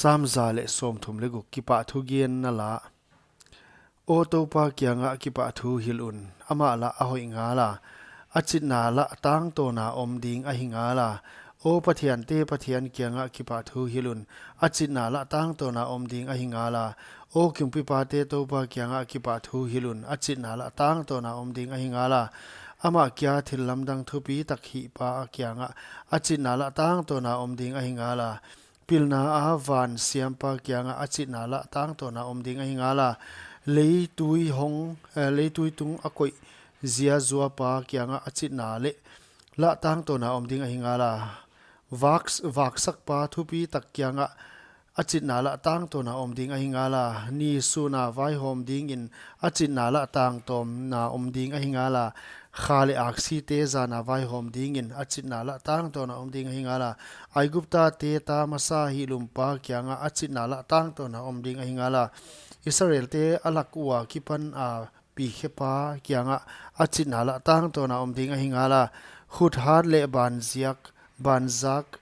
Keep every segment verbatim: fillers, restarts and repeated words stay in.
Sam za leh sawmthum leh guk. Kipahthu genna la. Aw Toupa kiangah kipahthu hilh un, amah lah a hoih ngal a, a chitna lah tangtawn a om ding ahi ngal a. Aw pathiante Pathian kiangah kipahthu hilh un, a chitna lah tangtawn a om ding ahi ngal a. Aw kumpipate Toupa kiangah kipahthu hilh un, a chitna lah tangtawn a om ding ahi ngal a. Amah kia thillamdang thupitak hihpa kiangah a chitna lah tangtawn a om ding ahi ngal a. Pilna a van siampa kiangah a chitna lah tangtawn a om ding ahi ngal a. Leitui hong, eh, leitui tung a koih ziazuapa kiangah a chitna leh lah tangtawn a om ding ahi ngal a. Vak, vaksakpa thupitak kiangah a chitna lah tangtawn a om ding ahi ngal a. Ni sun a vaihawm dingin a chitna lah tangtawn a om ding ahi ngal a. Kha leh aksite zan a vaihawm dingin a chitna lah tangtawn a om ding ahi ngal a. Aiguptate ta masa hihlumpa kiangah a chitna lah tangtawn a om ding ahi ngal a. Israelte a lak ua kipan a pikhepa kiangah a chitna lah tangtawn a om ding ahi ngal a. Khuthat leh banziak, banzak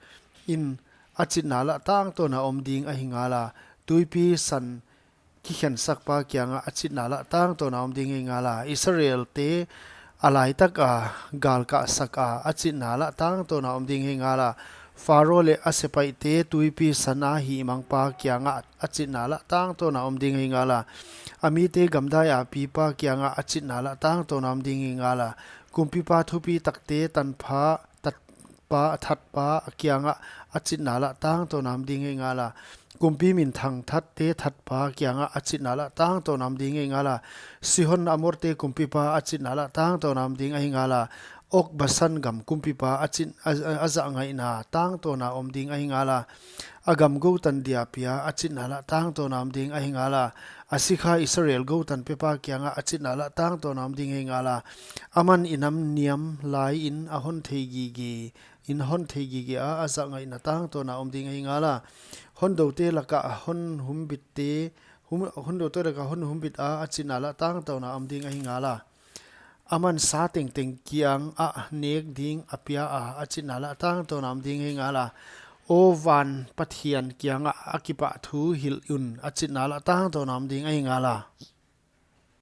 in a chitna lah tangtawn a om ding ahi ngal a. Tuipi san kikhensakpa kiangah a chitna lah tangtawn a om ding ahi ngal a. Israelte a laitak a galkahsak a, a chitna lah tangtawn a om ding ahi ngal a. Pharaoh leh a sepaihte tuipi san a hihmangpa kiangah a chitna lah tangtawn a om ding ahi ngal a. A mite gamdai a pipa kiangah a chitna lah tangtawn a om ding ahi ngal a. Kumpipa thupitakte tanpha, tatpa, thatpa kiangah a chitna lah tangtawn a om ding ahi ngal a. Kumpi minthang thatte thatpa kiangah a chitna lah tangtawn a om ding ahi ngal a. Sihon Amorte kumpipa a chitna lah tangtawn a om ding ahi ngal a. Og Basan gam kumpipa a chit, a, a, a zahngaihna tangtawn a om ding ahi ngal a. A gam goutan dia pia a chitna lah tangtawn a om ding ahi ngal a. A sikha Israel goutan pepa kiangah a chitna lah tangtawn a om ding ahi ngal a. Aman i nam niam lai in a hon thei gige, in hon thei gige a, a zahngaihna tangtawn a om ding ahi ngal a. Hondoute lakah hon humbitte, hum, hondoute lakah hon humbit a, a chitna lah tangtawn a om ding ahi ngal a. Aman sa tengteng kiangah nek ding a pia a, a chitna lah tangtawn a om ding ahi ngal a. Aw van Pathian kiangah a kipahthu hilh un, a chitna lah tangtawn a om ding ahi ngal a.